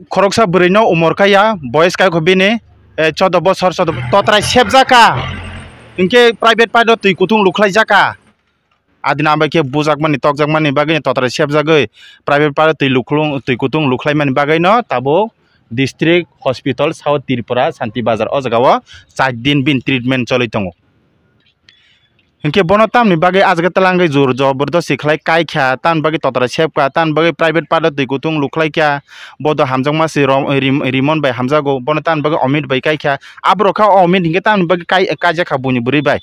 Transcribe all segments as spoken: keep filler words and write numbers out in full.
Khoroksa bwrwino umor kaya, boyes kaya kho bini, eh, choudo bosor, choudo bo-, totrai sepjak kha. Hinkhe private part o twi kutung lukhlai jak kha. Adina bai khe bujakmani, tokjakmani bagwi totrai sepjagwi private part o twi lukhulung, twi kutung lukhlaimani bagwino tabuk district hospital South Tripura Santi Bazar o jaga o char din bini treatment choli tongo. Hinkhe bono tamni bagwi ah jaga twlangwi jor jobordosti khlai kai kha, tamni bagwi totrai sep kha, tamni bagwi private part o twi kutung lukhlai kha, bodo hamjakma se rom-, rim-, Rimon bai hamjago, bono tamni bagwi Omit bai kai kha, aborok kha Omit hinkhe tamni bagwi kai, kaijak kha buini bwrwi bai.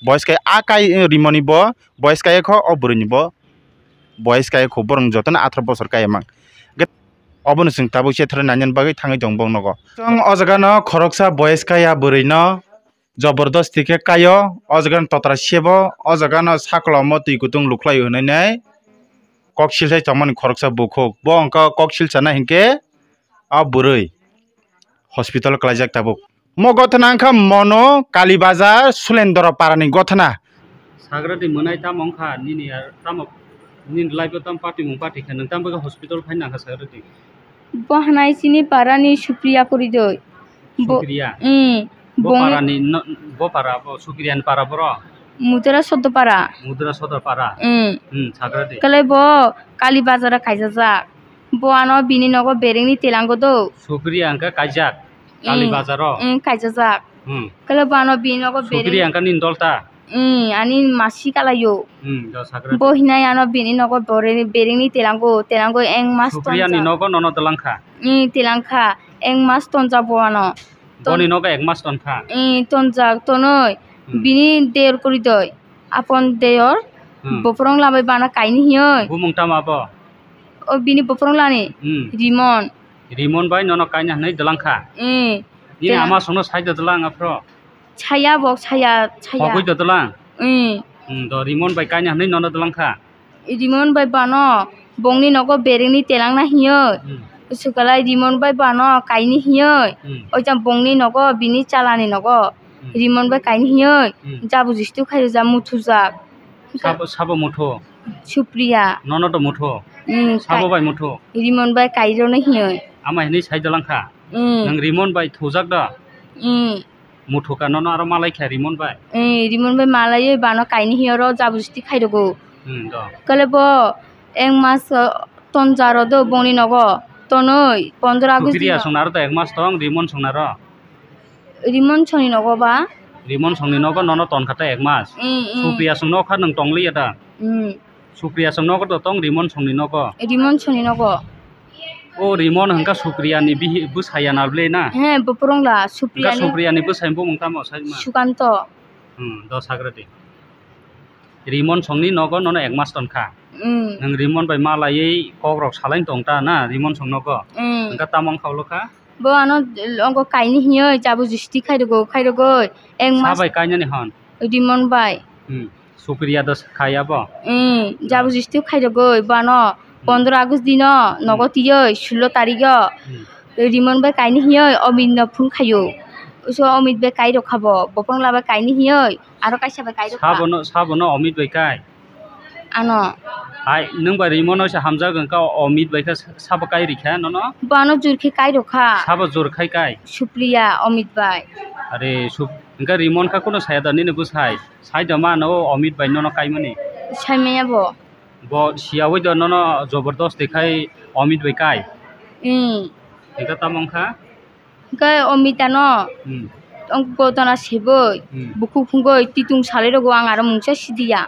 Boyes kai a kai, Rimoni bo boyes kai kho o bwrwini bo boyes kai kho, borok jotono atharoh bosor kai mang. Ge-, obono chwng tabuk se thwrwng nani bagwi thangwi tong bong nogo. Chwng o jaga no khoroksa boyes kai a bwrwi no jobordosti khe kaio, o jaga no totra sebo, o jaga no saklomo twi kutung lukhlaio hinui nai kok silsai tongmani khoroksa bukhuk. Bo wngkha kok silsana hinkhe a bwrwi hospital kwlaijak tabuk. Mo gothana wngkha Mono Kali Bazar Sulendro Parani gothana. Sagradi mwnai tamo wngkha nini ar tamo nini life o tamo party mung party khe nwng tamo khe hospital phai nangkha Sagradi. Bo hanai chini parani Supriya Koridoi. Bo, Supriya? Mm, Bo bongni parani no, bo para bo Supriya ni para boro? Mudra Soddo para. Mudra Soddo para? Mm. Hmm, Sagradi. Kale bo Kali Bazar o kaijajak. Bo ano bini nogo berengni telango do. Supriya hwnkhe kaijak, Kali Mm, Bazar o? Mm, kaijajak. Hmm. Kale bo ano bini nogo bereng Supriya hwnkhe nini dol ta? Mm, ani masi kalaio. Hmm, do Sagradi. Bo hinai ano bini nogo bore-, berengni telango, telango eng mas Supriya ni tonjak. Nogo nono twlang kha? Mm, twlang kha, eng mas tonjak bo ano. Ton- Boni nogo ek mas ton kha? Mm, tonjak, tonoi. Hmm. Bini der kori doi. Apon deyor, Hmm. Bophorong labai bana kaini hiyoi. Bumung tamo abo? O bini bophorong lani, Hmm. Rimon. Rimon bai nono kaina hinui dwlang kha? Hmm. Nini Tela- ama songno sai da dwlang aphro? Saya bo, saya, saya. Hogoi da dwlang? Hmm. Hmm, do Rimon bai kaina hinui nono dwlang kha? Rimon bai bano bongni nogo berengni telangna hiyoi. Hmm. Sukalai Rimon bai bano kaini hiyoi. Hmm. Oichang bongni nogo, bini chalani nogo. Hmm. Rimon bai kaini hiyoi. Hmm. Jabu jistu khairok ja muthujak. Sabo, sabo muthu? Supriya. Nono do muthu? Hmm, Sabo kai- bai muthu? Rimon bai kairokno hiyoi. Ama hinui sai dwlang kha? Hmm. Nwng Rimon bai thujak do? Hmm. Muthu ka nono aro malai kha Rimon bai? Eh, Rimon bai malaioi bano kaini hiyoro jabusti khairogo. Hmm, do. Kale bo ek mas, uh, tonjaro do bongni nogo. Tonoi pondro August Supriya dino. Songnaro do ek mas tong, Rimon songnaro? Rimon songni nogo ba? Rimon songni nogo nono tonkha ta ek mas. Mm, mm. Supriya song nokha nwng tongliya da? Mm. Supriya song nogo do tong Rimon songni nogo? Rimon songni nogo. O Rimon hwnkha Supriya ni bihi-, bwsaya na ble na? He, bophorong la, Supriya ni. Hwnkha Supriya ni bwsai bumung tamo sai ma? Sukanto. Hmm, do sagra di. Rimon songni nogo nono ek mas tonkha. Hmm. Nwng Rimon bai malaiwi kokrok salaini tongta na Rimon song nogo? Hmm. Hwnkha tamo wngkha ulo kha? Bo ano ongo kaini hiyoi jabu justi khairogo, khairogoi. Ek mas. Sabai kainani hwn? Rimon bai. Hmm. Supriya do kha ya bo? Hmm. Jabu justi khairogoi bo ano Hmm. pondro August dino nogo Hmm. tiyoi sullo tarikgo. Hmm. Rimon bai kaini hiyoi Omit no phone khaio. Uso Omit bai kairokha bo, bophorong la bai kaini hiyoi aro kaisa bai kairokha. Sabono, sabono Omit bai kai? Ano. Hai, nwng bai Rimon no se hamjak wngkha, Omit bai khe sabo kai rikha nono? Bo ano jor khe kai rokha. Sabo jor khai kai? Supriya, Omit bai. Are, Sup-, hwnkhe Rimon kha kuno saya da nini bwsai? Sai da ma no Omit bai nono kaimani? Sai maya bo. Bo siyawi da nono jobordosti khai Omit bai kai? Hmm. Hwnkhe tamo wngkha? Hwnkhe o mitano Hmm. tong gotona seboi, Hmm. bukhuk phungoi, titung salai rogo ang aro mungsa sidiya.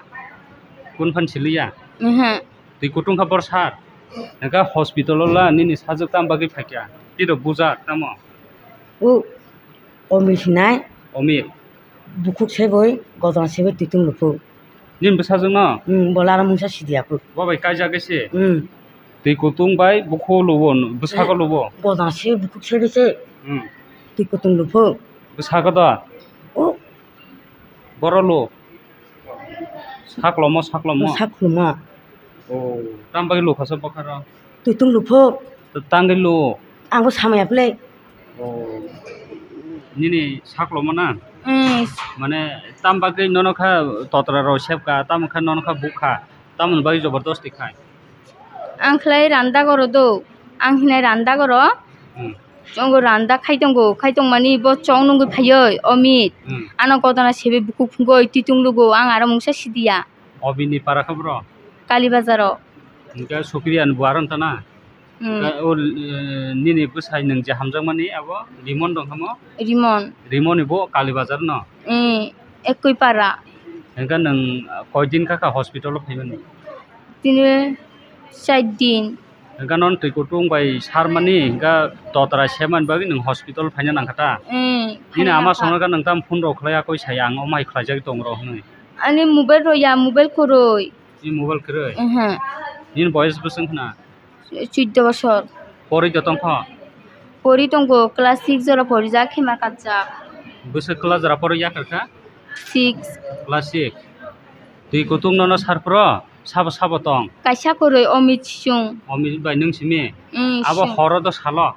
Kun phan siliya? Ehe. Twi kutung kha bor sar. Hwnkhe hospital o la nini sajwk tam bagwi phaikha. Tiro bujak tamo? O, o misinai. Omit. Bukhuk seboi, gotona seboi, twi tung luphuk. Nini bwsajwkno? Hmm, bo lara mungsa sidiya phuk. Bo bai kaijak se? Hmm. Twi kutung bai bukhuk lubo, bwsago lubo? Gotona se bukhuk seboi se. Hmm. Twi kutung luphuk. Bwsago da? O. Boro lu? Saklomo, saklomo? Saklomo. O, tam bai lukha se bokharo? Twi tung luphuk. Tangwi lu? Ang bo samaya phle. O. Nini saklomo na? Mm. Mane, tam bagwi nono kha totra rok sepka, tamo kha nono kha bukha, tamoni bagwi jobordosti khai? Ang khlai randa goro do. Ang hinai randa goro. Hmm. Chongo randa khai tongo, khai tongmani bo chong nungwi phaioi, Omit. Hmm. Ano godana sebe bukhuk phungoi, titung lugo, ang aro mungsa sidiya. Omitni para kha bro? Kali bazaro. Hingke Supriya ni buar wngkha na? Hmm. Hingke o, eh, nini bwsai nwng je hamjakmani abo Rimon dong khamo? Rimon. Rimon ni bo Kali bazar no? Hmm, ekoi para. Hingke nwng koi din kha kha hospital o phaimani? Tini char din. Hingke non twi kutung bai sarmani, hingke totra semani bagwi nwng hospital phaina nangkha ta? Hmm, nini phaina ama nangkha. Songno khe nwng tam phone rok khlai ya koi sai ang omai khlaijak tong rw hwnwi. Ani mobile rw ya, mobile kwrwi. Ni mobile kwrwi? Ehe. Nini boyes bwswk wngkha na? Chuddo bosor. Pori do tongkho? Pori tongo, class six jora porijak, hima kapjak. Bwswk class jora pori yakarkha? Six. Class six. Twi kutung nono sarpro? Sabo sabo tong? Kaisa kwrwi Omit Sisung. Omit bai nwng simi? Mm, abo sung. Horo do salo?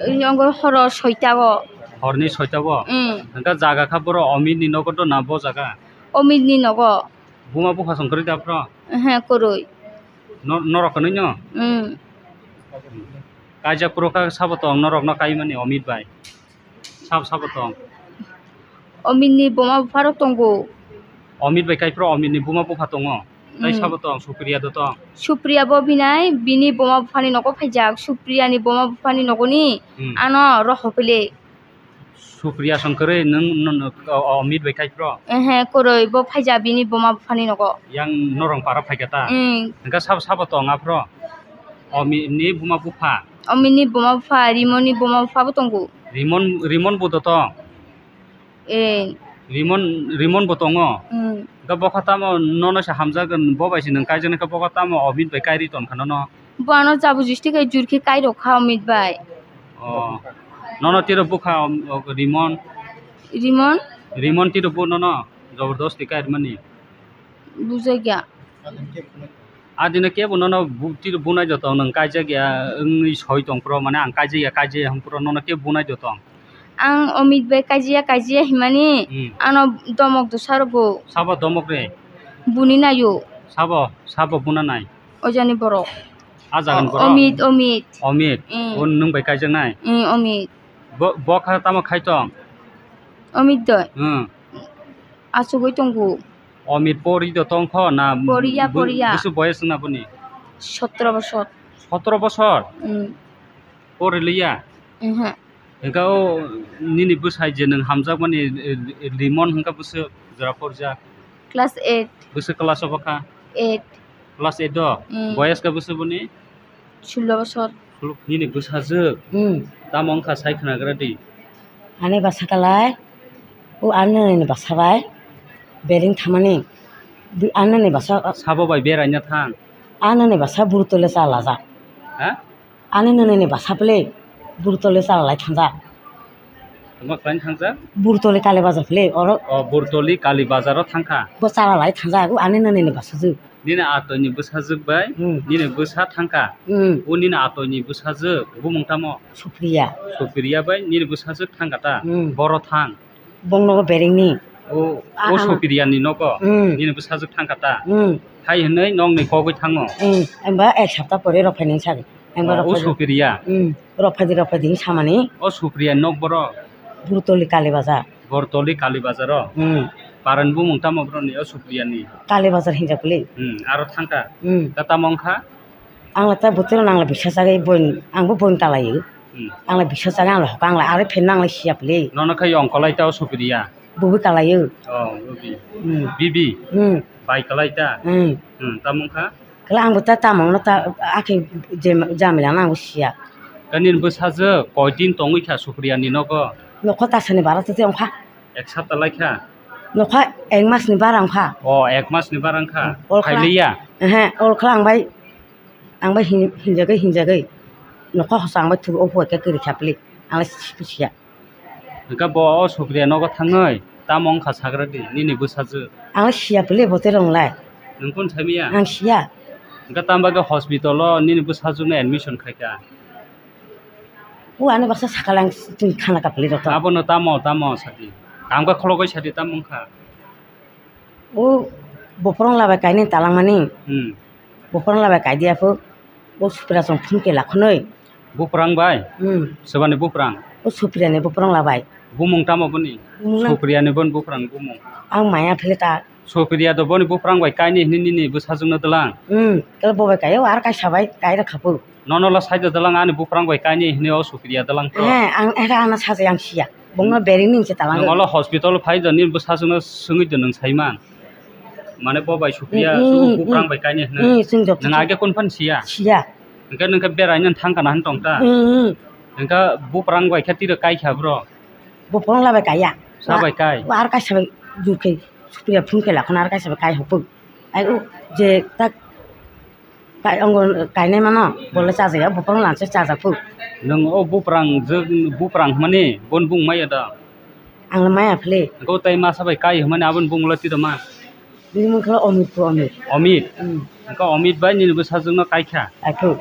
Yongo horo soita o. Horni soita o? Mm. Hingke jaga kha boro Omit ni nogo do na bo jaga? Omit ni nogo. Buma bupha song kwrwi da bro? Ehe, kwrwi. Nor-, norok kwnwi no? Mm. Kaijak phuru kha sabo tong norok no kaimani Omit bai? Sabo sabo tong? Omit ni buma bupha rok tongo. Omit bai kai phuru Omit ni buma bupha tongo? Tai mm. Sabo tong, Supriya do tong? Supriya bo binai, bini buma bupha ni nogo phaijak, Supriya ni buma bupha ni nogo ni mm. Ano rohor pili. Supriya song kwrwi nwng, nwng, o, o, Omit bai kai phuru? Ehe, kwrwi, bo phaija bini buma buphani nogo. Yang norong para phaikha ta? Mm. Hingke sabo, sabo tong aphuru? Omit ni buma bupha? Omit ni buma bupha, Rimon ni buma bupha bo tongo. Rimon, Rimon bo do tong? Eh. Rimon, Rimon bo tongo? Mm. Hingke bokha tamo nono se hamjak, bo bai se nwng kaijaknai khe bokha tamo Omit bai kairwi tongkha nono? Bo ano jabu justi khe jur khe kai rok kha Omit bai. Oh. Nono tiro bukha, um, Rimon? Rimon? Rimon tiro bu nono jobordosti kai rwmani? Bujai kha. Adino kebo nono bu-, tiro bunai jotong nwng kaijak ya wngwi soi tong phuru, mane ang kaijak ya, kaijak ya hwn phuru nono kebo bunai jotong? Ang Omit bai kaijak ya, kaijak ya himani hmm. Ano domok dosa rwgo. Sabo domok re? Buni naio. Sabo, sabo buna nai? Ojani borok. A jagan borok? Omit, Omit. Omit? Mm. O nwng bai kaijaknai? Mm, Omit. Bo, bo kha tamo khai tong? Omit doi. Hmm. Achugwi tongo. Omit pori do tong kho na? Poriya, bu-, poriya. Busu boyes wngna boni? Sotro bosor. Sotro bosor? Mm. Pori liya? Mhm. Hingke o nini bwsai je nwng hamjakmani, eh, Rimon hingke bwswk jora porjak? Class eight. Bwswk class o bo kha? Eight. Class eight o? Mm. Boyes khe bwswk boni? Sullo bosor. Sullo, nini bwsajwk? Mm. Tamo wngkha sai khnagra di. Ani bwsa kalai, o ani nini bwsa bai, bering thamani, ani nini bwsa. Sabo bai beraina thang? Ani nini bwsa Burtole chalajak. Ha? Ani nini ni bwsa pele Burtoli chara lai thangjak. Tongma khlaina thangjak? Burtoli Kali Bazar pele oro. O, Burtoli Kali Bazar o thangkha? Bo chara lai thangjak, o ani nini ni bwsajwk. Nini atoi ni bwsajwk bai hmm. Nini bwsa thangkha? Hmm. O nini atoi ni bwsajwk bumung tamo? Supriya. Supriya bai nini bwsajwk thangkha ta? Hmm. Boro thang? Bong nogo berengni. O, o Supriya ni nogo? Hmm. Nini bwsajwk thangkha ta? Hmm. Hai hwnwi nokni kogwi thango? Hmm. Amba ek sapta pore rok phainai sagwi. Amba o, rok o phai Supriya? Hmm. Rok phaidi, rok phaidi hwnwi samani. O Supriya nok boro? Burtoli Kali Bazar. Burtoli Kali Bazar o? Hmm. Paran bumung tamo boroni o Supriya ni? Kali Bazar hinjak pili. Hmm. Aro thangkha? Hmm. Ta tamo wngkha? Ang le ta bwtwi rok nang le bisa chagwi boin, ang bo boin kalai o. Hmm. Ang le bisa chagwi ang le hoka ang le aro phen nang le siya pili. Nono khe yong kalai ta o Supriya? Bubi kalai o. Oh, bubi. Hmm. Bibi? Hmm. Bai kalai ta? Hmm. Hmm, tamo wngkha? Kala ang bo ta tamo no ta akhe je jamila nang bo siya. Khe nini bwsajwk koi din tongwi kha Supriya ni nogo? Nokho ta sani bara tete wngkha. Ek sapta lai kha? Nokha ek mas ni bara wngkha. Oh, ek mas ni bara wngkha? Hmm. Ol khala. Phailiya? Ehe, ol khala ang bai. Ang bai hin-, hinjagwi, hinjagwi. Nokha hosa ang bai thugo, o hoi khe kwrwi kha pili. Ang le siya. Hwnkhe bo o Supriya nogo thangwi tamo wngkha sagra di, nini bwsajwk? Ang le siya pili bo tei rong lai. Nwng kunu saimanya? Ang siya. Hwnkhe tamo bagwi hospital o nini bwsajwk no admission khai kha? O ani baksa sakal ang chwng khana kapli rok to. Abono tamo, tamo sadi. Tamo khe khologwi sadi tamo wngkha? O bophorong labai kainwi talangmani. Hmm. Bophorong labai kaidi aphuk. O Supriya chwng phone khe lakhunwi. Buprang bai? Hmm. Sobani buprang? O Supriya ni buprang labai. Bumung tamo boni? Bumung na- Supriya ni boni buprang bumung. Ang maya phile ta. Supriya do boni buprang bai kaini hini nini bwsajwk no dwlang? Hmm. Kala bo bai kayo ar kaisa bai kai rwkha phu. Nono la saida dwlang ani buprang bai kaini hini o Supriya dwlang to. Eh, ang era ana sajai ang siya. Bongno bering ning se talang. Nwng olo hospital phai do nini bwsajwk no swngwi do nwng saiman. Mane bo bai Supriya, hmm, subo hmm, buprang bai kaini hini. Hmm, chwng jok. Nwng age kun phan siya? Siya. Hwnkhe nwng khe beraino thangkha na hwn tongta? Hmm, hmm. Hwnkhe buprang bai khe tiro kai kha bro? Buprang labai kaiya. Sa bai kai? Wa ar kaisa bai jukhe Supriya phone khe lakhona ar kaisa bai kai hopuk. Ai o je tak kai ongo kainai mano, bole chajaya, buprang lanse chajaphuk. Nwng o buprang je, buprang hwnmani bon bung maya da? Ang maya phile. Hwnkhe o tai masa bai kai hwnmani aboni bung ulo tiro ma? Bini mung khe Omit phu, Omit. Omit? Hmm. Hwnkhe Omit bai nini bwsajwkno kaikha? Kaikhu.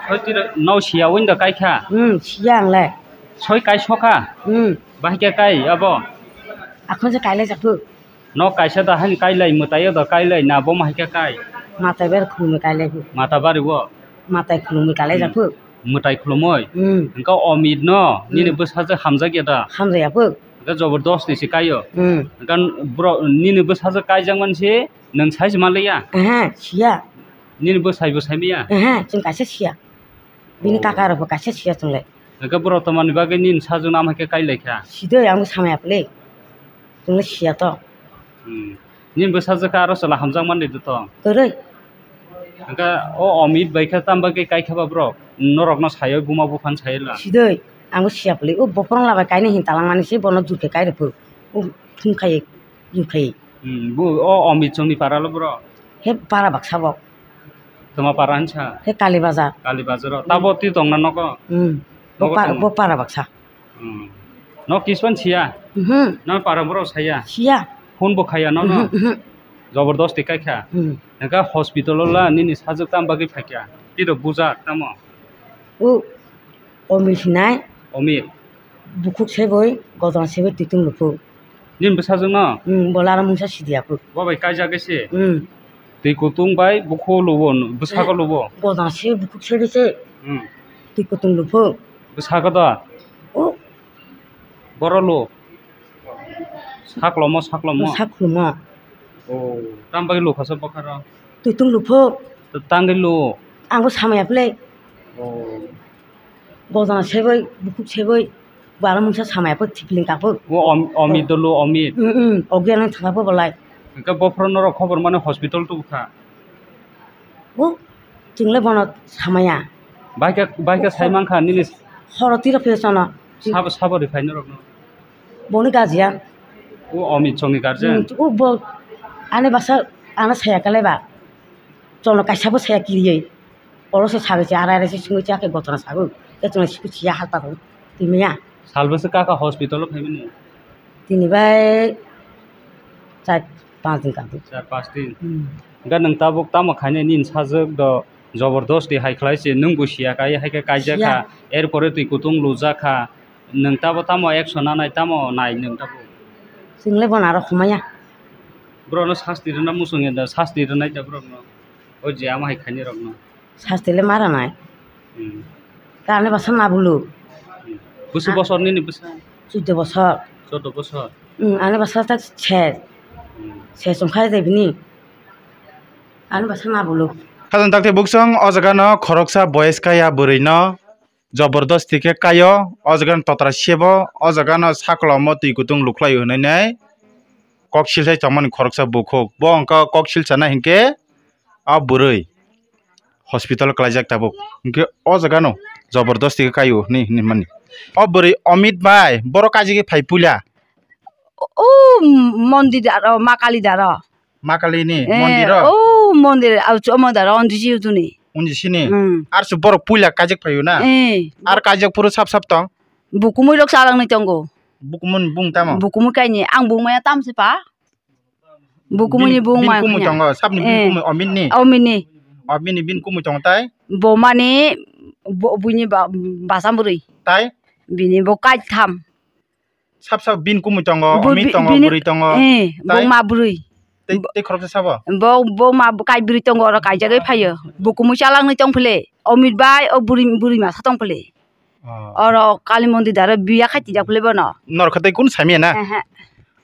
Soi tiro no siya wngda kaikha? Hmm, siya ang le. Soi kai sokha? Hmm. Bahai khe kai abo? Akhon se kailai jakhu. No kaisa da hani kailai mwtaio da kailai na bo mahai khe kai? Matai ber khulumwi kailai phu. Mata bari o? Matai khulumwi kailai jakhu. Mwtai khulumwi? Hmm. Hwnkhe Omit no nini bwsajwk hamjakya da? Hamjakya phu. Hwnkhe jobordosti se kaio. Hmm. Hwnkhe bro, nini bwsajwk kaijakmani se nwng sai se manliya? Ehe, siya. Nini bwsai bo sai maya? Ehe, chwng kaisa siya. Bini kaka rok bo kaisa siya chwnglai. Hwnkhe bro, tamani bagwi nini sajwk no ama khe kailaikha? Sidoi, ang bo samaya phle. Chwnglai siya to. Hmm. Nini bwsajwk khe aro chwla hamjakmani de to? Kwrwi. Hwnkhe o Omit bai khe tamo bagwi kaikha ba bro? Norokno sayo, buma buphano sayo la? Sidoi, ang bo siya phle. O bophorong labai kainwi hin talangmani se bono jur khe kai rw phu. O thum khai, jur khai. Hmm, bo o Omit chongni para lo bro? He para baksa bo. Toma para hinsa? He Kali Bazar. Kali Bazar o. Tabo twi tongna nogo? Hmm. Bo Nogo pa-, tongma? Bo para baksa. Hmm. No kispan siya? Mhm. No para bro saya? Siya. Phone bo khaya no no? Mhm, mhm. Jobordosti kai kha? Hmm. Nangkha hospital o la nini sajwk tam bagwi phaikha? Tiro bujak tamo? O Omit hinai. Omit. Bukhuk seboi, godona seboi twitung luphu. Nini bwsajwk no? Hmm, bola aro mungsa sidiya phu. Bo bai kaijak se? Hmm. Twi kutung bai bukhuk lubo, bwsako lubo? Godona se bukhuk seboi se. Hmm. Twi kutung luphu. Bwsako da? O. Boro lu? Saklomo, saklomo? Saklomo. O, tam bagwi lukha se bokharo? Twitung luphu. Tangwi lu? Ang bo samaya phle. O. Godona seboi, bukhuk seboi, bara mungsa samaya pho thipling kapho. O Om-, Omit dolo, Omit. Mm, mm, ogi ano thangapho bolai. Hwnkhe bophoro norok khobor mani hospital tubukha. O, chwngle bono samaya. Baikha, baikha sai mankha nini. Horo tiro phai sono. Sabo, sabo ri phai norokno. Boni guardian. O Omit chongni guardian? Mm, o bo, ani basa, ano saya kale ba. Chwngno kaisa bo saya kiriwi. Oro se sagwi se arai arai se sungwi se akhe gotona sagwi. Khe chwngno sikhu siya halta rw twi maya. Salbwse kaka hospital o phaimani? Tini bai char panch din kanti. Char panch din. Hmm. Hwnkhe nwng tabuk tamo khainai nini sajwk do jobordosti hai khlai se nwng bo siya kai hai khe kaijak kha. Siya. Erpore twi kutung lujak kha. Nwng tabo tamo action nanai tamo nai nwng tabo? Chwngle bono aro humaya. Borokno sasti rwna muchung ya da, sasti rwnai da borokno. O je amo hai khainai rokno. Sasti le ma rwnai. Hmm. Ka ani bwsa nabuluk. Hmm. Bwswk bosor nini bwsa? Chuddo bosor. Chuddo bosor? Hmm, ani bwsa tak se. Hmm. Se chwng khai de bini. Ani bwsa nabuluk. Khajang takte buksong o jaga no khoroksa boys kaya bwrwi no jobordosti khe kaio, o jaga no totra sebo, o jaga no saklomo twi kutung lukhlaio hinui nai kok silsai tongmani khoroksa bukhuk. Bo wngkha kok silsa nai hinkhe a bwrwi hospital o klaijak tabuk. Hinkhe o jaga no jobordosti khe kaio hinui hinui mani. O bwrwi Omit bai borok kaijagwi phai puila. O mondir aro ma kali daro. Ma Kali ni Eh, mondir o? O mondir, au chu mondir o, onji si utuni. Onji sini? Hmm. Ar su borok puila kaijak phaio na? Eh. Ar kaijak phuru sap sap tong? Bukumui rok chalang ni tongo. Bukumui bung tamo? Bukumui kaini, ang bung maya tam se pa? Bukumui ni bung maya. Bin kumui tongo, sap ni bin kumui, Omit ni? Omit ni. Omit ni bin kumui tongo tai? Bo mani, bo, buini ba, basa bwrwi. Tai? Bini bo kai tham. Sap sap bin kumui tongo, Omit tongo, bini, bwrwi tongo. Eh, bo ma bwrwi. Tei, tei khoroksa sabo? Bo, bo ma kai bwrwi tongo, oro kaijagwi phaio. Bo kumui chalangni tong phile. Omit bai o bwrwi, bwrwi masa tong phile. Oh. Oro Kali Mondir daro biya khai tijak philai bono. Norok khe tei kunu saimaya na? Ehe.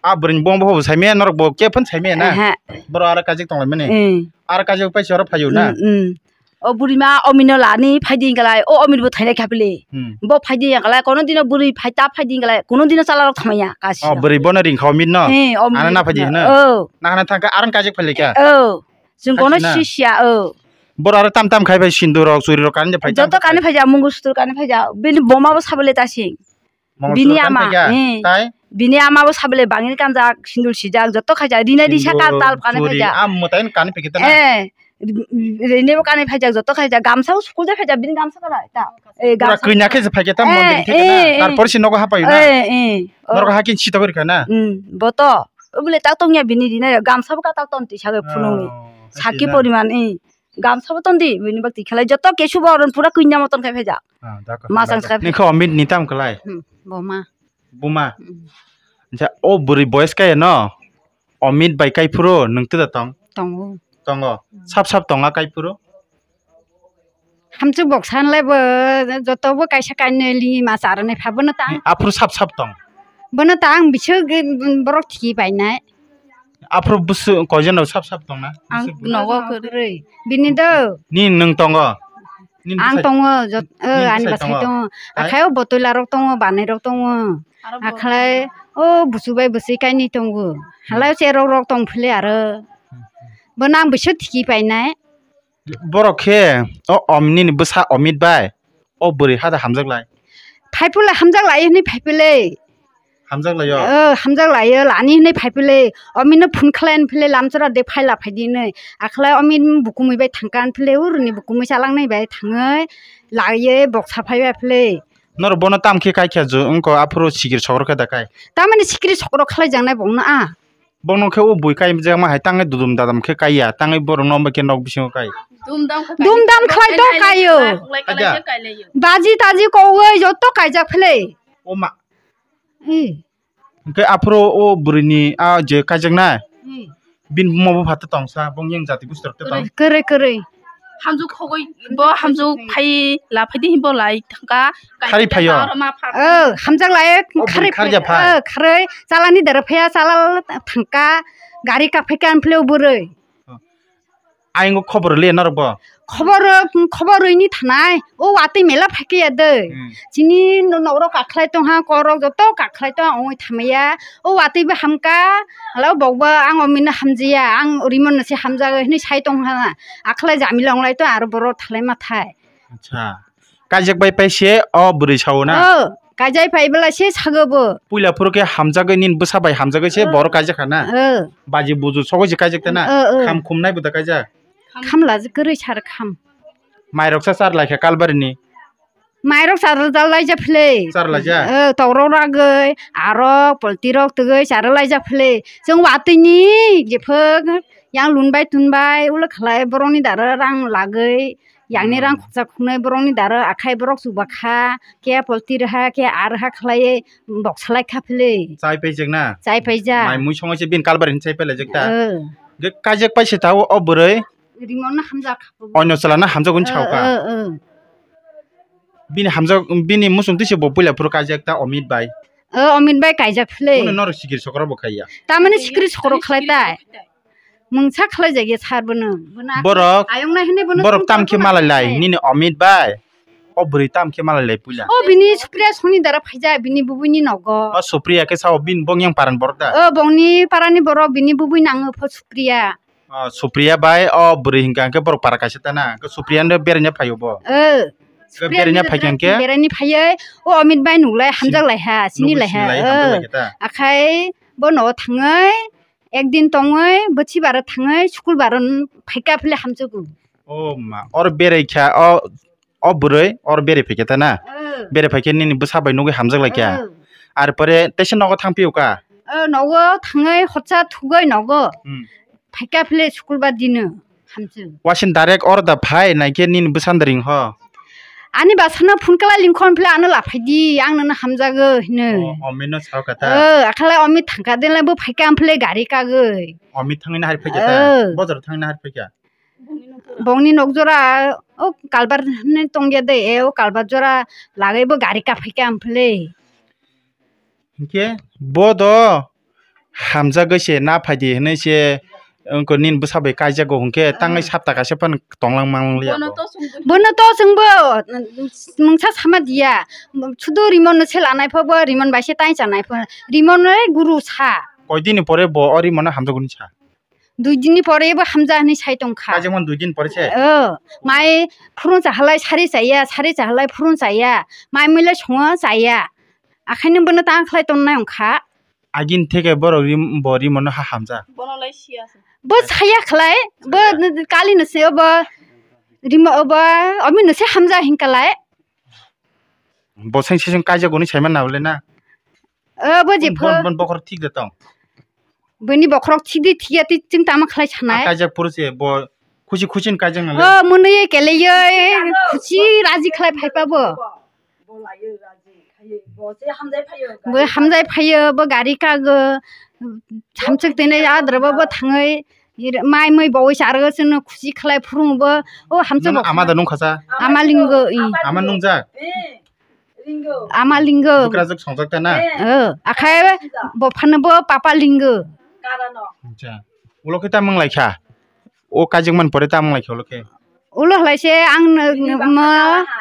A bwrwini bongbo bo saimaya, norok bo khe phano saimaya na? Ehe. Borok aro kajak tonglaimani. Eh. Aro kajak paisa oro phaio na? Mm, mm. O bwrwima omino lani phaidi hinkalai, o omit bo thainai kha philai. Hmm. Bo phaidi hinkalai, kono dino bwrwi phai ta phaidi hinkalai, kono dino chalarok thamaya kasi. Oh, bwrwi bono ringkha omit no? Eh, omit. Ano na phaidi hino? Oh. Na hana thangkha arang kajak philai kha? Oh. Chwng kono sisiya, oh. Boro aro tam tam khai bai sindur rok, churi rok kani phai. Joto kani phaija, mungu sutur kani phaija. Bini boma bo sabole ta sing. Bini ama, eh. Tai? Bini ama bo sabole bangin kanjak, sindur sijak, joto khaijak, rina risa sindur, kar tal kani churi, phaijak. Am mwtai kani phikita na? Eh, rina bo kani phaijak, joto khaijak, gamsa bo sukul ja phaijak, bini gamsa kara ta. Eh, pura gamsa kanya khe phaikita, eh, mondir khe na. Eh, eh. Tarpor si nogo hapai na. Eh, eh. Oh. Norok hakin sita kori kana. Hmm, boto. Obole tak tongya bini rina, gamsa bo ka tak ton tisa ge phunung ni. Oh, saki poriman, eh. Gamsa bo ton di, bini bakti khelai joto kesu bo oron pura kuinda moton khai phaijak. Ah, dakor, masang dakor. Sai phaijak. Nini khe omit ni tam khlai? Hmm, boma. Buma. Hmm. Ja, o bwrwi boyes kaya no? Omit bai kai phuru nwng tida tong? Tongo. Tongo. Hmm. Sap sap tonga kai phuru? Hamchwk boksa hinlai bo joto bo kaisa kainwi li ma charwni pha bono ta. Aphuru sap sap tong? Bono ta ang biswk borok thiki painai. Aphuru bwswk koijon rok sap sap tongna? Ang nogo kwrwi. Bini do. Ni nwng tongo? Nini bwsai tongo, jot-, o, ani bwsai tongo. Tai? Akhai o botoi larok tongo, banai rok tongo. Akhai o busu bai bwswi kainwi tongo. Hmm. Halai o cherok rok tong phili aro. Hmm, hmm. Bono ang biswk thiki painai. Borok khe o om-, nini bwsa Omit bai o bwrwi hada hamjak lai. Phaiphile hamjak lai hwnwi phaiphile. Hamjak lai o? O, hamjak lai o, lani hwnwi phaiphile. Omino phone khlai phile lamchara de phaila phaidi hwnwi. Akhlai Omit bukumui bai thangka phile, urni bukumui chalangnai bai thangwi laiye boksa phaibai phile. Norok bono tam khe kai kha ju wngkha aphuru sikiri sokro khe da kai. Tamani sikiri sokro khlai jangnai bongno a. Bono khe o bui kai jakma hai tangwi dudum dadam khe kaiya, tangwi borok no khe nok bisingo kai. Dum dam khlai to kaio. Baji taji kowoi joto kaijak phele. O ma. Hwnkhe aphuru o bwrwini a je kaijaknai. Bini buma bo phatha tongsa, bong yang jati gustor te tong. Kwrwi, kwrwi. Hamjwk khogwi, bo hamjwk phai la phaidi hinbo lai thangka. Khari phaio. Oh, hamjak lai. O bwrwi kharwi kharja phai. Oh, kharwi. Chalani dara phaiya, chala thangka. Gari kaphaika anphile o bwrwi. Ayang o khobor le norok bo. Khobor, khobor rwini thanai. O watwi mela phaikhe ya de. Hmm. Chini norok kakhlai tongha, korok joto kakhlai tongha, ongoi thamaya. O watwi bo hamka. Hala bokba ang Omino hamjaya, ang Rimon no se hamjago hinwi sai tongha. Akhlai jamila onglai to aro borok thalai ma thai. Acha. Kaijak bai paise o bwrwi sao na? Oh, kaijai pai bwla se sago bo. Puila phuru khe hamjagwi nini bwsa bai hamjagwi se borok kaijak kha na? Oh. Baji buju sogwi se kaijak ta na? Oh, oh. Kham khum nai bo da kaijak? Kham laji kwrwi sar kham. Mairok sa char lai kha kalbari ni? Mairok char jal lai ja phile. Char lai ja? Oh, torok ragwi, arok, polti rok twgwi char lai ja phile. Chwng watwi ni jephuk yang lun bai tun bai ulo khlai borok ni dara rang lagwi. Yang ni rang khoksa khoknwi borok ni dara akhai borok chuba kha, khe polti rwha, khe ar ha khlai bok salai kha phile. Chai paijak na? Chai paijak. Mai mui songwi se bini kalbari hinwi chai pailaijak ta? Oh. Ge kaijak paise ta o bwrwi? Rimon no hamjak kha. Onyo chwla no hamjak hwnwi sao kha? Oh, oh, oh. Bini hamjak, bini muchung twi se bo puila phuru kaijak ta Omit bai? Oh, Omit bai kaijak phile. Uno norok sikiri sokro bo khaiya? Tamani sikiri sokro khlai tai. Mungsa khlai jagya sar bono. Borok, ayong nai hwnwi bono borok tam khe malai lai, nini Omit bai. O bwrwi tam khe malai lai puila. O bini Supriya songni dara phaijak, bini bubui ni nogo. O Supriya khe sao bini bong yang paran borok da? O bongni parani borok, bini bubui nango pho Supriya. O Supriya bai o bwrwi hingka hingke borok para kaisa ta na. Supriya no beraina phaio bo. O Supriya beraina phaikha hingke? Beraini phaioi, o Omit bai nuklai hamjak lai ha, sini lai ha. Hamjak lai khe ta? Akhai bo no thangoi. Ekdin tongwi, bwsibaro thangwi, sukulbaro phaika phile hamjago. O ma, or berai kha, o, o bwrwi, or berai phaikha ta na? Berai phaikhe nini bwsa bai nugwi hamjak lai kha. Ar pore teisa nogo thang phiyok kha? O, nogo thangwi hotsa thugwi nogo. Hmm. Phaika phile sukulbar dino. Hamjak. Wasin direct or da phai naikhe nini bwsanda ring ho. Ani bwsano phone khlai lingkhon phile ano laphai di, ang nono hamjago hino. O, Omino sao kha ta? O, akhalai Omi thangkha denlai bo phaikha ang phile gari kagwi. Omi thangwi nahar phaikha ta? O. Bojaro thangwi nahar phaikha? Bongni nok jora o kalbar ni tongya de, e o kalbar jora lagai bo gari kaphai kha amphli. Hinkhe bo do hamjagwi se na phaidi hinwi se wngkha nini bwsa bai kaijago hinkhe tangwi sapta kaisa phano tonglang mangli ya Bono bo. To chwngbo. Bono to chwngbo mungsa sama diya. Sudu Rimon no se lanai pho bo Rimon bai se tai chanai pho. Rimon no guru sa. Koi dini pore bo o Rimon no hamjagoni sa? Dui din ni pore bo hamja hinwi sai tongkha. Kaijakmani dui din pore se? O, mai phurung chahalai sari chaya, sari chahalai phurung chaya, mai muilai songo chaya. Akhai nung bono tang khlai tongnai wngkha. Agin theke borok rim-, bo Rimon no ha hamja. Bo saya khlai, bo Saya. Kali no se obo Rimo obo, omi no se hamja hinkalai. Bo seng seseng kaijak goni saiman na bole na? O, bo je Bon, pho. Bon, bon bokhorok thik de tong. Bini bokhorok thik de thik ya, ti chwng tama khlai sanai. A kaijak phuru se bo khusi khusi ni kaijak nang le. O, mwnwi ye kele ye, khusi raji khlai phai pa bo. Bo hamjai phaio, bo gari kago, hamchwk tene adra bo, bo thangwi. Mai mui bo wisa arwgo chwngno khusi khlai phurung bo. O hamchwk Nang bo ama da nung khasa? Ama lingo, i. Ama nungjak? Ama lingo. Bukrajwk songjak ta na? O, akhai bo phano bo papa lingo. Acha. Ulo khe ta mung lai kha? O kaijak man pore ta mung lai kha ulo khe? Ulo hlai se ang no, mo,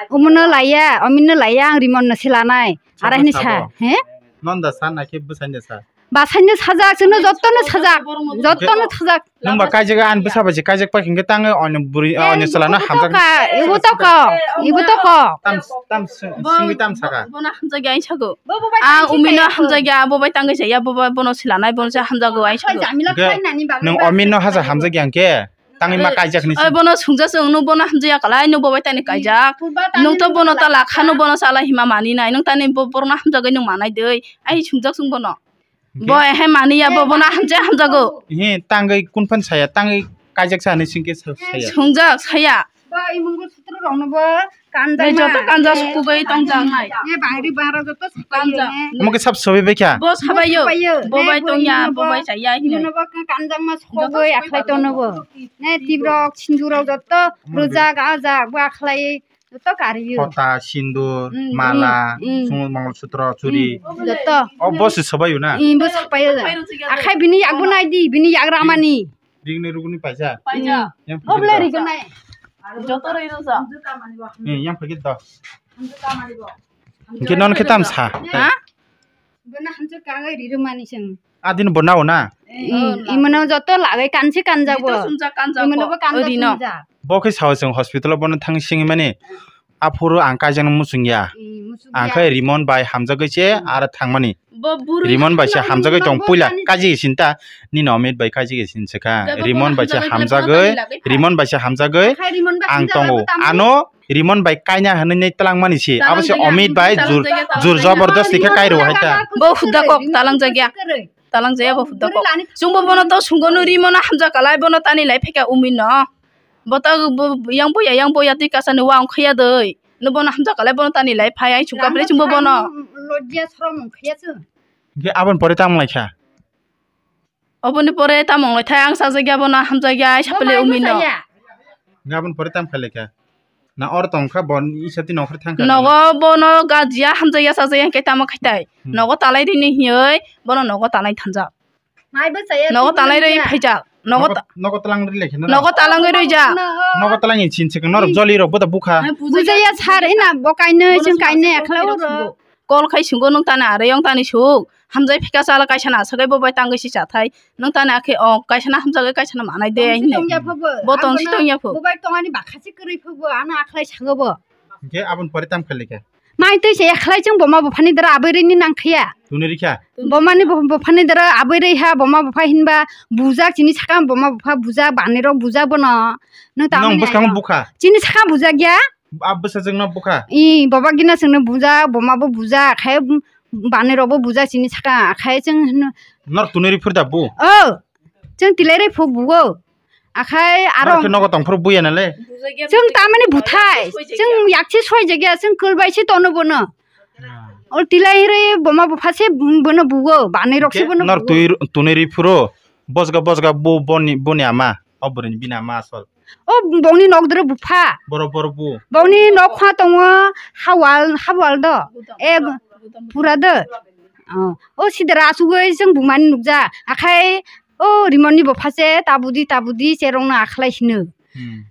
omono laiya, omino laiya, ang Rimon no se lanai. Ara hini sa, he? Non da sa na khe bwsai da sa? Basaino sajak, chwngno jottono sajak, jottono sajak. Nung ba kaijak an bwsa bai se kaijak pai hinkhe tang oino buri, oino chwla no hamjak. Ibo to kok, ibo to kok. Tam, tam sing-, singwi tam saka. Bono hamjak ya sago. Ang umino hamjak ya, bo bai tangwi chaya, bo bai bono se lanai, bono se hamjago ai sago. Nung omino haja hamjak ya hinkhe? Tangwi ma kaijak ni. Oi, bono sungjak chwng, nung bono hamjak ya kalai, nung bo bai tani kaijak. Nung to bono ta lakha, nung bono chala hima mani nai, nung tani bo-, borok no hamjagwi nung manai dei. Ai sungjak chwng bono. Bo ehe mani ya, bo bono hamjak hamjago. He, tangwi kun phan saya, tangwi kaijak sa hinwi singke sa-, saya. Sungjak saya. Ba imungo sutro rok no bo. Kanjakma. Joto kanjak sukugwi tongjaknai. Ye bangri bangra joto sapayo. Omo khe sab sobi bekha? Bo sabayo. Bo bai tongya, bo bai chaya hinwi. Ino bo kanjakma sukugwi akhai tono bo. Ne tibrok, sindurok joto rwjak, ajak, bo akhlai joto kariyo. Khota, sindur, mala, sumut, mongol sutro, churi. Joto. O bo se sobayo na? Bo sapayo. Akhai bini yakbo naidi, bini yak ramani. Rigni rugni paisa. Paisa. Yang Oble phikir da. Rigni. Joto rwi rwsa. Eh, yang phikir da. Hingke non khe tam sa. Ha? Bana hamsa kagai ri rwmani seng. Adin bo nao na? Eh, imono joto lagai kansi kanjabo. Ito sumsa kanjabo. Imono bo kanja sumsa. Bo khe sao chwng hospital o bono thang singwi mani. Aphuru ang kaijakno muchung ya. Ang khe Rimon bai hamjagwi se aro thangmani. Rimon bai se hamjagwi tong puila kaijagwi sinta nini Omit bai kaijagwi sin se kha. Rimon bai se hamjagwi, Rimon bai se hamjagwi ang tongo. Ano Rimon bai kaina hinwi twlangmani se. Abo se Omit bai jur, jur jabardasti khe kairo hai ta. Bo huda kok talang jagya. Talang jaya bo huda kok. Chwngbo bono to sungo no Rimon no hamjak kalai bono tani lai pheka Omit no. Bo ta bo yang boya yang boya twi kasani wa ongkhaya dei. No bono hamjak kalai bono tani lai phai ai chwng kabri chwngbo bono. Lojya sorom ongkhaya chwng. Hingke aboni pore tamo lai kha? Oboni pore tamo lai thai ang sajagya bono hamjagya ai sapele Omit no. Hingke aboni pore tam kha lai kha? Na or tong kha bon isa ti nokher thang kha. Nogo bono gajia hamjagya sajagya hingke tamo khai tai. Nogo talai rini hiyoi bono nogo talai thanjak. Nogo talai rwi phaijak. Nogo ta-, nogo talang rwi lekhe na? Nogo talang rwi jak. Nogo talang ni chin chikang norok joli rok bo da bukha. Bujaya sar ina bo kainwi chwng kainwi akhla uro. Kol khai sungo nung tani are yong tani suk. Hamjai phika chala kaisa na sagai bo bai tangwi si chathai. Nung tani akhe o kaisa na hamjagai kaisa na manai de hinwi. Bo tong si tong ya pho. Bo bai tong ani bakha si kwrwi pho bo ano akhlai sago bo. Hingke aboni pore tam kha lekha? Mai twi se ekhlai chwng boma buphani dara abwi rwini nang khaya. Tuni rikha? Bomani bu-, buphani dara abwi rwi ha boma bupha hinba bujak chini saka boma bupha bujak bani rok bujak bono. Nung tamo Nung bwskango bukha? Chini saka bujak ya? A bwsa chwngno bukha? I boba gina chwngno bujak, boma bo bujak, khai bani rok bo bujak chini saka, khai chwng hino. Nor tuni ri phur da bu? O, chwng tilai ri phuk bugo. Akhai aro Norok khe nogo tongphuru buya nale? Chwng tamani buthai, chwng yakchi soi jagya, chwng kwlbai se tono bono. Ol tilai ri boma bupha se bono bugo, banai rok se bono bugo. Nor twi tunui ri phuru, bosga bosga bo boni, boni ama, o bwrwini bini ama asol. O bongni nok doro bupha. Borok, borok bu. Bongni nok kha tongo, hawal, hawal do. E, pura do. O, o sidra asugwi chwng bumani nukja. Akhai, o Rimon ni bupha se tabudi, tabudi cherong no akhlai hino. Hmm.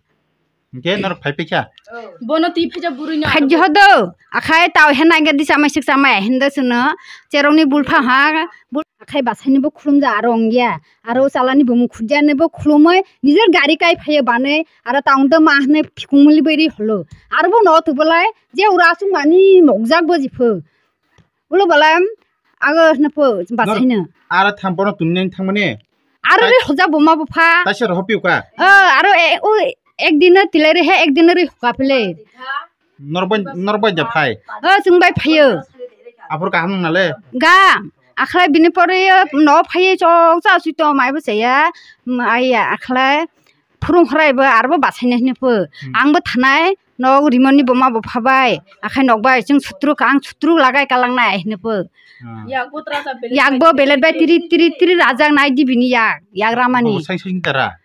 Hingke norok phai phikha? Bono twi phaijak bwrwi no. Phai hodo. Akhai tao hena ge disa mai sik samai hinda sino. Cherong ni bulpha ha. Bul-, akhai basaini bo khulumja aro ongya. Aro chalani bo mukhujani bo khulumoi. Nijer gari kai phaiye bane. Aro taung da ma hne phikung muli beri holo. Aro bo no tu bolai. Je ura asung mani mokjak bo jipho. Ulo bala, ago hwna pho, basaino. Aro tham bono tuni nang thangmani? Aro ri hoja buma bupha. Taisa roho piu ka? O, aro e, o, ek din no tilai ri he, ek din no ri hoka pele. Norbai, norbai ja phai? O, chwng bai phaio. Aphur kaham nang nale? Ga, akhlai bini pore no phai chok cha sui to mai bo chaya. Ai ya, akhlai. Phurung khwrai bo aro bo basaina hino pho. Hmm. Ang bo thanai, nok Rimon ni buma bo phabai. Akhai nok bai, chwng sutru ka, ang sutru lagai kalang nai hino pho. Hmm. Yak bo tra sa belet. Yak bo bai belet bai tiri, tiri, tiri rajak nai di bini yak, yak ramani. Bo sai sai tara.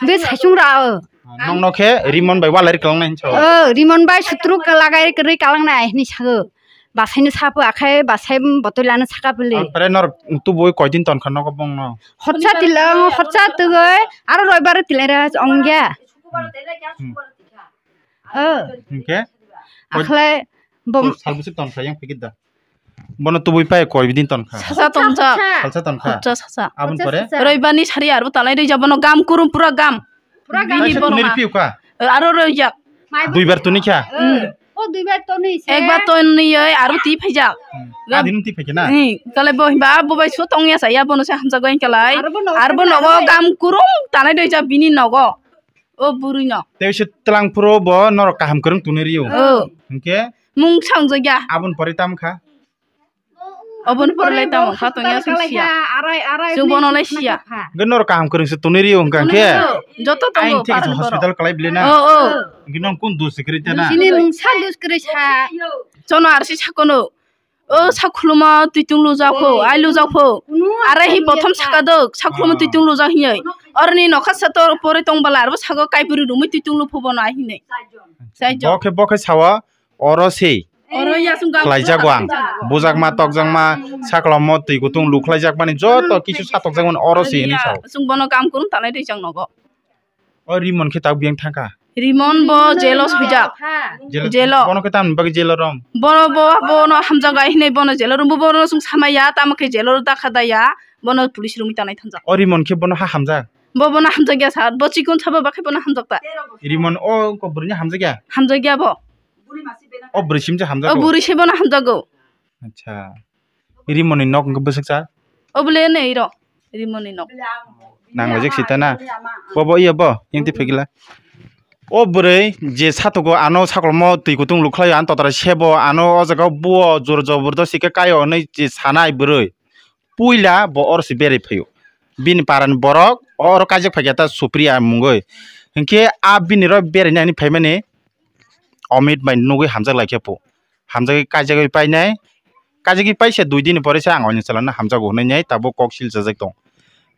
Be sai sung ra o. Nong no khe Rimon bai walai kalang nai hinso. O, Rimon bai sutru ka lagai kwrwi kalang nai hini sago. Basaino sapo akhai basai botoi lano saka pele. Ampre nor tubui koidin ton kha nogo bongno? Horsa tilang, horsa tugoi, aro roibar tilang ra ongya. Hmm. O. Hingke? Akhlai bom. Salbisi ton kha yang pikir da. Bono tubui pai koidin ton kha? Sasa ton kha. Salsa ton kha. Horsa sasa. Abon pore? Roibani sari aro talai rija bono gam kurum pura gam. Pura gam. Bini bono. Nirpiu ka? Aro roijak. Duibar tuni kha? Hmm. O duibar toni se. Ekbar toni oi aro ti phaijak. Hmm. Adin ti phaikhe na? Hmm. Kale bo himba bo bai so tongya saya bono se hamjago kalai. Aro bo nogo gam kurung tanai doijak bini nogo. O bwrwi no. Tei se tlang phuru bo norok kaham kwrwng tuni rio. O. Hinkhe? Mung sangjak ya. Abon pore tam kha? Oboni pore lai tamo kha tongya sung siya. Chwng bono lai siya. Hwnkhe norok kaham kwrwng se tonwi rio hwnkha khe. Joto tongo. Ain thik hospital kalai bile na. O, o. Hwnkhe nong kun dus kwrwi tana? Chini mungsa dus kwrwi sa. Chono arsi sakono. O sakhulumo twitung lujak pho, ai lujak pho. Are hi bothom saka dok, sakhulumo twitung lujak hinyai. Oroni nokha sator pore tong bala arbo sago kaibwrwi rumwi twitung lupho bono ai hinai. Bo khe, bo khe sawa. Oro se. Oro ya sung ga khlaijago ang. Bujakma, tokjakma, saklomo, twi kutung lukhlaijakmani joto kisu satokjakmani oro se hinwi sao. Sung bono kam kunu tanai twi chang nogo. O Rimon khe tabuk biyang thangkha? Rimon bo jelo swijak. Jelo. Jelo. Bono khe tamni bagwi jelo rom? Bono bo, bono hamjak ai hinwi bono jelo rom. Bo bono sung samaya, tamo khe jelo dakha daya. Bono police romwi tanai thangjak. O Rimon khe bono ha hamjak? Bo bono hamjak ya sa. Bo chikon sabo bakhe bono hamjak ta. Rimon o ko bwrwini hamjak ya? Hamjak ya bo. O bwrwi simse hamjago? O bwrwi se bono hamjago. Acha. Rimoni nok hwnkhe bwswk cha? O bwle nei ro. Rimoni nok. Nanglaijak sita na. Bo, bo, iya bo, yang twi phagila. O bwrwi je satogo ano saklomo twi kutung lukhlai, ano totara sebo, ano o jaga buo jor jobor do sike kaio hinwi je sanai bwrwi. Puila bo oro se berai phaio. Bini parani borok oro kaijak phaikha ta Supriya mungwi. Hinkhe a bini oro beraina hinwi phaimani Omit bai nugwi hamjak lai khe phu. Hamjagwi kaijagwi painai. Kaijagwi paisa dui dini pore se ang oini chwla no hamjago hwnwi nai tabuk kok sil chajak tong.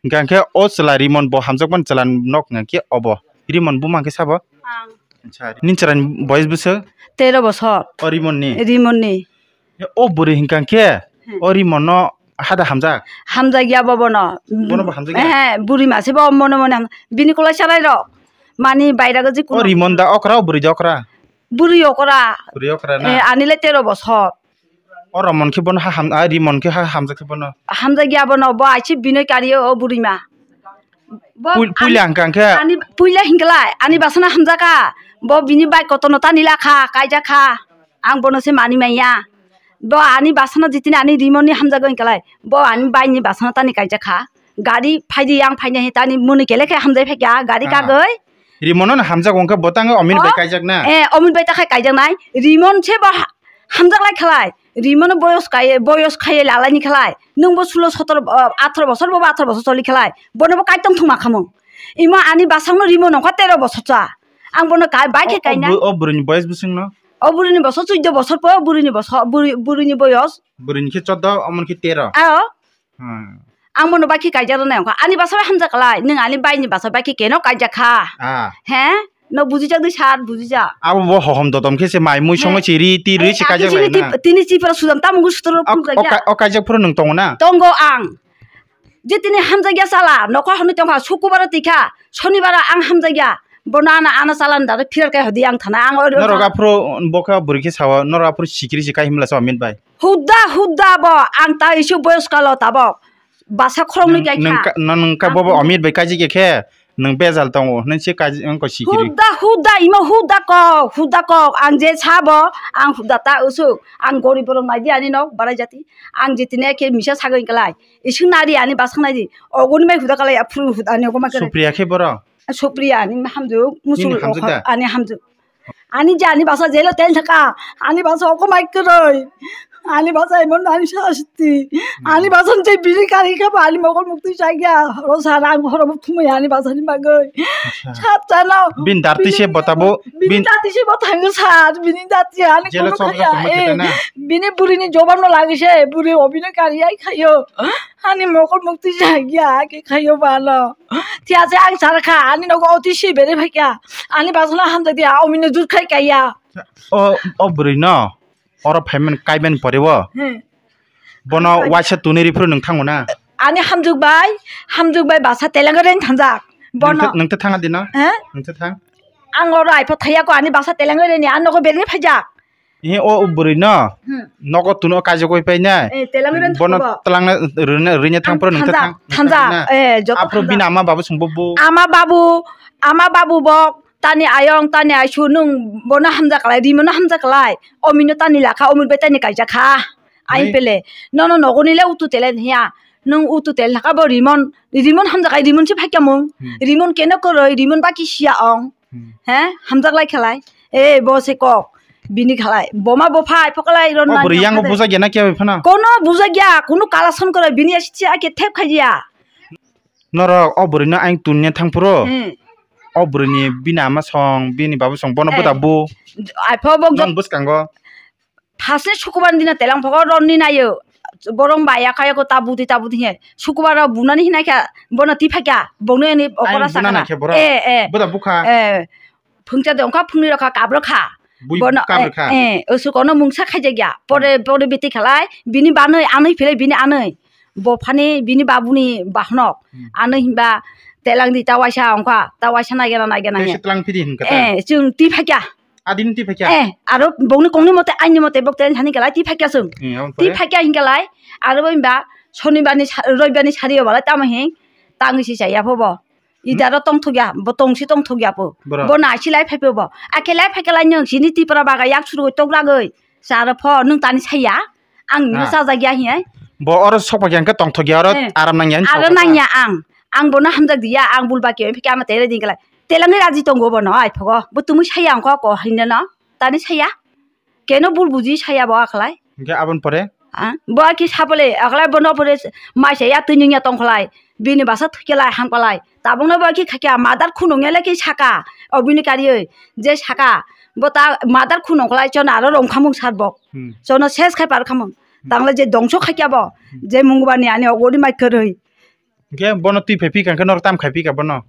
Hinkha khe o chwla Rimon bo hamjakmani chwla nok hwnkha khe obo. Rimon buma khe sabo? Ang. Acha, nini chwrani boyes bwswk? Tero bosor. O Rimon ni? Rimon ni. O bwrwi hinkha khe, hmm, o Rimon no hada hamjak? Hamjak ya bo bono. Bono bo hamjak ya? He, bwrwi mase bo mone mone ham-, bini kwlai sarai rok. Mani bairago jikunu. O Rimon da okra, o bwrwi da okra? Bwrwi okra. Bwrwi okra na? Eh, ani le tero bosor. O Ramon khe bono ha ham-, a, Rimon khe ha hamjak khe bono? Hamjak ya bono, bo aisi bini kariyo o bwrwi ma. Bo pui-, puila ani, hwnkha khe? Ani puila hinglai, ani basana hamjak kha. Bo bini bai kotorno tani lakha, kaijak kha. Ang bono se mani manya. Bo ani basana jitini ani Rimon ni hamjago hinglai. Bo ani bai ni basana tani kaijak kha. Gari phaidi yang phainai tani muni kele khe hamjai phaikha gari kagwi. Rimon no hamjak wngkha bo tang Omit bai kaijak na? Eh, Omit bai ta khai kaijak nai. Rimon se bo ha-, hamjak lai khalai. Rimon no boyos kai, boyos khai lalai ni khalai. Nung bo sulo sotor, uh, atharo bosor, bo atharo bosor choli khalai. Bono bo kai tong thung ma khamung. Ima ani basang no Rimon wngkha tero bosor cha. Ang bono kai bai khe kaina. O bwrwi ni boyes bwswk no? O bwrwi ni bosor chuddo bosor po, bwrwi ni bosor, bwrwi, bwrwi ni boyos. Bwrwi ni khe chuddo, omo ni khe tero. Ao. Hmm. Ang bono bai khe kaijak rwnai wngkha. Ani basa bai hamjak klai, nwng ani bai ni basa bai khe keno kaijak kha. Ah. He? No bujijak di sir, bujijak. Abo bo hohom dotom khe se mai mui songwi se ri ti rwi se kaijak lai na. Tini chipra sudam tamo gusto ro phunjak ya. O kaijak phuru nwng tongo na? Tongo ang. Je tini hamjakya chala, nokha hwnwi tongkha, sukubaro tikha, sonibaro ang hamjakya, bono ano, ano chalani dare phirar kai hodi ang thana, ang oro. Norok aphuru bokha bwrwi khe sao, norok aphuru sikiri se kai himla sao Amit bai. Hudda, hudda bo, ang ta isu boyos kalo tabok, basa khoroknwi kai kha. Nang, nang ka bobo Amit bai kaijak khe, nang bejal tongo, nang se kaijak wngkha sikiri. Hudda, hudda, imo hudda kok, hudda kok, ang je sabo, ang hudda ta usuk, ang gorib borok naidi ani nok, barai jati, ang je tini khe misa sagwi kalai. Ising nari ani basang nari. Ogoni mai huda kalai aphuru huda ani ogoma kere. Supriya khe boro? Supriya ani hamjuk, musul ani hamjuk. Ani jani basa jelo tel thaka. Ani basa ogoma kere. Ani basa emon ani sasti. Ani basa je bini kari kha ba ani mokol mukti jagya. Horo sara ang horo thumui ani basa ni bagoi. Sat jano. Bin darti se botabo. Bini darti se botango sar. Bini darti ani jelo kono sok khaya. Bini buri ni jobab no lagi se. Buri obino kari ai khayo. Ani mokol mukti jagya ke khayo balo. Thiya se ang sar kha ani nogo oti si bere phai kya. Ani basla hamjak dia omino jur khai kaya. O, o bwrwi no oro phaimani kaiben pore o. Bono waisa tunui riphuru nwng thango na? Ani hamjak bai, hamjak bai basa teleng ren thangjak. Bono nwng ta thanga dino? Nwng ta thang. Ang oro aipho thaya ko ani basa teleng ren ni ano ko bere phai jak. He o bwrwi no nogo tuno kaijagoi painai. Bono twlangna rwna rwina thang phuru nang thang thang. Aphuru bini ama babu song bo. Ama babu, ama babu bok tani ayong tani aisu nung bono hamjaklai rimono hamjaklai omino tani lakha omin bai tani kaijakha. Ai pele nono nogoni le utu tele hiya nung utu tele lakha bo rimon rimon hamjakai rimon si phaikya mung rimon keno koroi rimon baki siya ong. He hamjak lai khalai. E bo se kok bini khalai boma bo phai phokalai ron. O bwrwi yango bujak ya na kya bai phano? Kono bujak ya, kono kala son kore bini asi chi ake thep khai ya. Norok o bwrwi no ang tunne thang phuru. O bwrwi ni bini ama song bini babu song bono bwda bu. Ai pho bo non bwskango. Phasni sukubar dina telang phogo ronni nayo. Borong baya kaya ko tabuti tabuti he. Sukubar bunani hinai kha bono tiphakya. Bono ni okora sakana. Eh eh. Boda bukha. Eh. Phungcha de ongkha phungni rokha kabro kha. Bono eh eh. Osu kono mungsa khaijagya. Pore pore biti khalai bini banoi anoi philai bini anoi. Bophani bini babuni bahnok. Anoi hinba telang di tawaisa ongkha tawaisa naigena naigena he. Telang phidi hinkha ta. Eh chung tiphakya. Adin ti phakya? Eh, aro bongni kongni mote, aini mote bok ten thani kalai ti phakya sung. Hmm, aboni pore? Ti phakya hinkalai, aro bo hinba sonibar ni sa-, roibar ni sari o balai tamo hing, tangwi si chaya pho bo. Ida ro tong thokya, bo tong si tong thokya pho. Boro? Bo nai si lai phai pho bo. Akhe lai phai kalai nung sini tipra baga yak suru tok ragwi. Sa ro pho nung tani saya, ang no sajagya hiye. Bo oro sokpakya hingke tong thokya oro aram nangya. Aro nangya ang. Ang bono hamjak diya, ang bulba khe phikya ama tere dingkala. Telangwi raji tongo bono, ai phogo. Bo tumui saya ongkha ko hinna no. Tani saya. Keno bul buji saya bo akhlai. Hingke aboni pore? Ah, bo aki sapole, akhlai bono pore mai saya twi nungya tongkhlai. Bini basa thwikhe lai hamkha lai. Tabukno bo aki khakya madar khunung ele ki saka. O bini karioi je saka. Bo ta madar khunung khlai chona aro rongkhamung sar bok. Hmm. Chono ses khai par khamung. Hmm. Tangle je dongso khakya bo. Hmm. Je mungubani ani ogori mai kwrwi. Hingke bono twi phai phika hingke norok tam khai phika bono?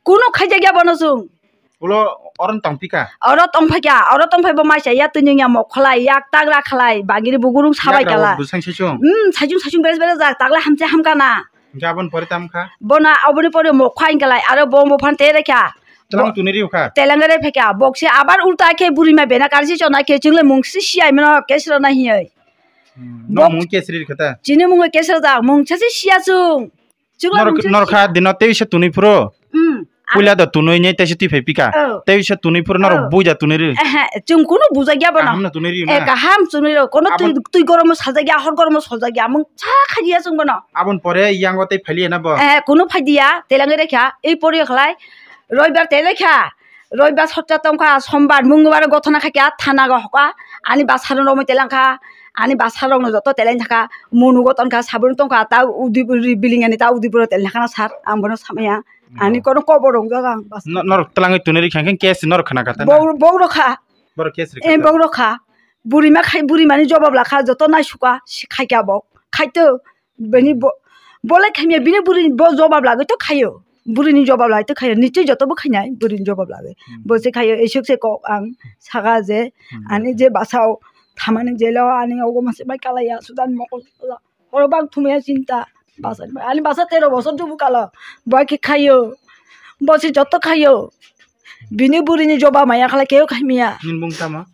Kunu khaijakya bono chwng. Ulo oro tong phika? Oro tong phaikya, oro tong phai bo mai chaya twi nungya mok khlai, yak tagra khlai, bagiri bugurung sabai kala. Bwsang saichung? Hmm, saichung saichung beres beres jak, tagle hamse hamkana. Hingke aboni pore tam kha? Bono aboni pore mok kha hingkalai, aro bo bophan te rekha. Twlang tuni riu kha? Teleng re phekya, bokse abar ulta khe burima bena karsi chona khe chwngle mungsi siyai mano kesro na hiyai. Hmm, no mung kesri khata? Chini mung kesro da, mung chasi siya chung. Chukla mung chasi siya. Norok kha dino teisa tunui phuru. Hmm. Puila do tunui ni teisa twi phai pika. Oh. Teisa tunui phuru norok bui da tunui ri. Ehe, chung kunu bujak ya bono. Kaham no tunui ri na. Eh, kaham tunui ro. Kono twi, twi goromo saljak ya, hor goromo saljak ya. Mung cha khaji ya chung bono. Abon pore yango tei phai liya na bo? Eh, kunu phai diya, teleng re kha. Ei pori khlai. Roibar teleng kha. Roibar sotcha tongkha, sombar, mungbar gothona khaikha, thana go hoka, ani basarok romwi telangkha, ani basarok no joto teleng thaka, munu go tonkha, sabun tongkha, ta udi bili ani ta udi buro teleng thakana sir, ang bono samaya, ani kono kobo rongjak ang bas. Norok telangwi tunwi rikha khe case norok khna kha ta na? Bok rokha. Borok case rikha. Eh, bok rokha. Burima khai, burimani jobab lakha, joto naisuka, khaikha bok. Khaito. Bini bo, Bolai khaimya bini bwrwini bo jobab lagwi to khaio. Bwrwini jobab lagwi to khaio. Nichoi joto bo khainai bwrwini jobab lagwi. Hmm. Bo se khaio, esuk se kok ang saka je, hmm, ani je basao thamani jelo ani ogo mase bai kalaiya sudan mokol. Oro bang thumya chinta. Basa, ani basa tero bosor jubu kalo. Bo khe khaio. Bo se joto khaio. Bini bwrwini jobab maya khala keo khaimya. Nini bung tamo?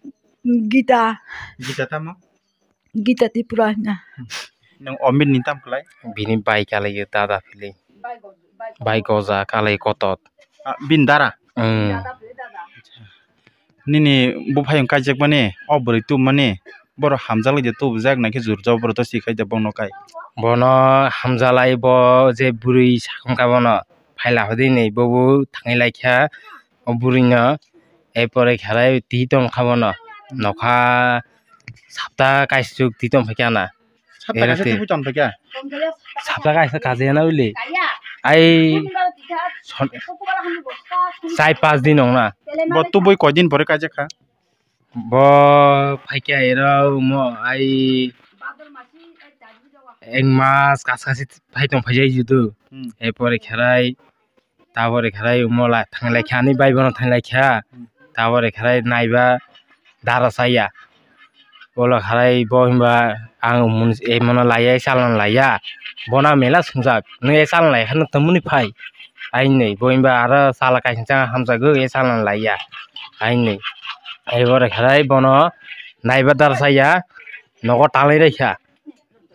Gita. Gita tamo? Gita Tripura hina. Nung Omit ni tam khlai? Bini bai kalai dada phili. Bai goja kalai kotot. Ah, bin dara? Hmm. Nini buphayung kaijak mani, o bwrwi tubmani, borok hamjak lai de tubujak naikhe jur jabardasti khai de bono kai? Bono hamjalai bo je bwrwi sakong ka bono phaila hodi ni bobo thangwi lai kha o bwrwi no, e pore khalai twi tong kha bono nokha sapta kaisuk twi tong phaikha na. Sapta kaisa tubui tong phaikha? Sapta kaisa kajiyana uli. Ai son-, chai pas din ong na. Bo tubui koi din pore kaijak kha? Bo phaikha ero mo ai ek mas kas kasi phai tong phaijai judu. Hmm. E pore khalai Tabore kharai mola thanglai kha, ani bai bono thanglai kha. Hmm. Tabore kharai naiba dara saya. Olo kharai bo hinba ang mun-, e mono laiya, chalon laiya. Bona mela swngjak, nung e chalon lai kha, nung tongmani phai. Ainwi, bo hinba aro chala kaisingsa hamjago, e chalon laiya. Ainwi. Ebore kharai bono naiba dara saya, nogo talai rai kha.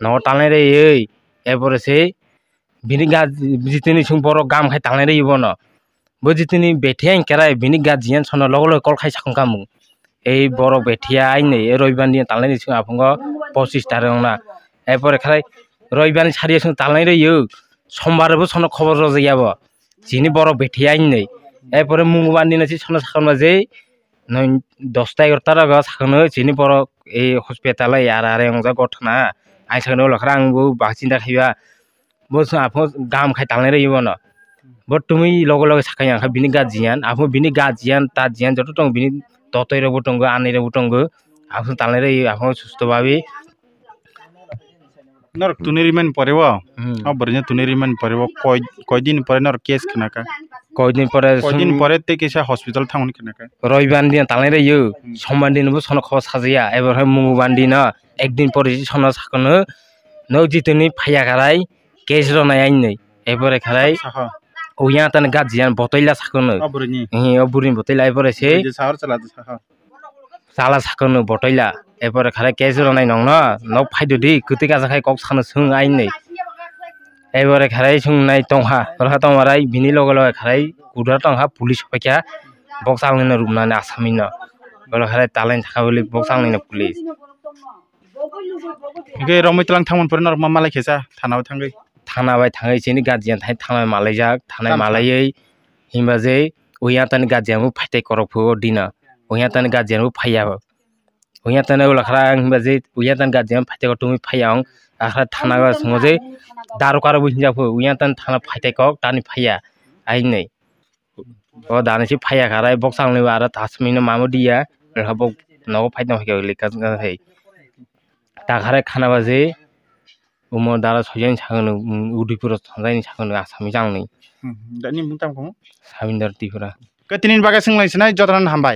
Nogo talai raiwi, ebore se bini ga jitini sung borok gam khai talnai rwi bono. Bo jitini bethiya hinkhe rai bini guardian sono logo logo call khai sakong kamung. Ei borok bethiya ainwi ei roibar ni talnai rwi sung aphungo pochis tarikh wngna. Erpore khai roibar ni sari sung talnai rwi sombar bo sono khobor rwjakya bo. Chini borok bethiya ainwi. Erpore mungbar ni nasi sono sakha je noi dosta egarota rogo sakha chini borok ei hospital o yara are wngjak gotthana. Ai sakno ulo khara ang bo bak chinta khaiba. Bo chwng aphuru gam khai talnai rwi bono. Bo tumi loge loge sakai ang kha bini guardian, aphuru bini guardian, tardian joto tongo bini totoi rok bo tongo, anai rok bo tongo. Aphuru talnai rwi aphuru susto babi. Norok tuni rimani pore o, hmm, o bwrwino tuni rimani pore o koi, koi din pore norok case khna kha? Koi din pore koi din sum- pore tei kisa hospital thangmani khna kha? Roibar din talnai rwi, hmm, sombar din bo sono khobor sajaya, ebar hai mungbar din no ek din pore sono sakno no jitoni phaiya kharai case rwnai ainwi, ebar kharai sakha. Uya tani guardian botoila sakno. O bwrwini? Hi, o bwrwini botoila ebar se. Bwrwi je sahar chala sakha. Chala sakno botoila, ebar kharai case rwnai nongno, nok phaido di, kwtwi kaisa khai kok sakno swng ainwi. Ebar kharai swng nai tongha, borokha tongma rai bini loge loge kharai kudra tongha, police hoikha, boksa wngwi no rumnani asami no. Bolo kharai talai thaka bwlwi boksa wngwi no police. Hingke romwi tlang thangmani pore norok ma malai khe sa thana o thangwi? Thana bai thangwi chini guardian thai thana malaijak, thana malaiwi himba je uya tani guardian bo phaitai korok phuo dina. Uya tani guardian bo phaiya. Uya tani ulo khara ang himba je uya tani guardian phaitai korok tumi phaiya ang akhra thana ga sungo je daru karo bo hinjak phuo uya tani thana phaitai kok tani phaiya. Ainwi. O dani si phaiya kharai boksa wngwi aro tasmino mamo diya, wngkha bo nogo phai tongkha khe lik hai. Ta kharai khana baji, omo dara soijani sakno, um, Udaipur o thangjaini sakno asami jangni. Hmm, dani mung tamo kamo? Sabindar Tripura. Khe tini bagwi swnglai sinai jotono hambai.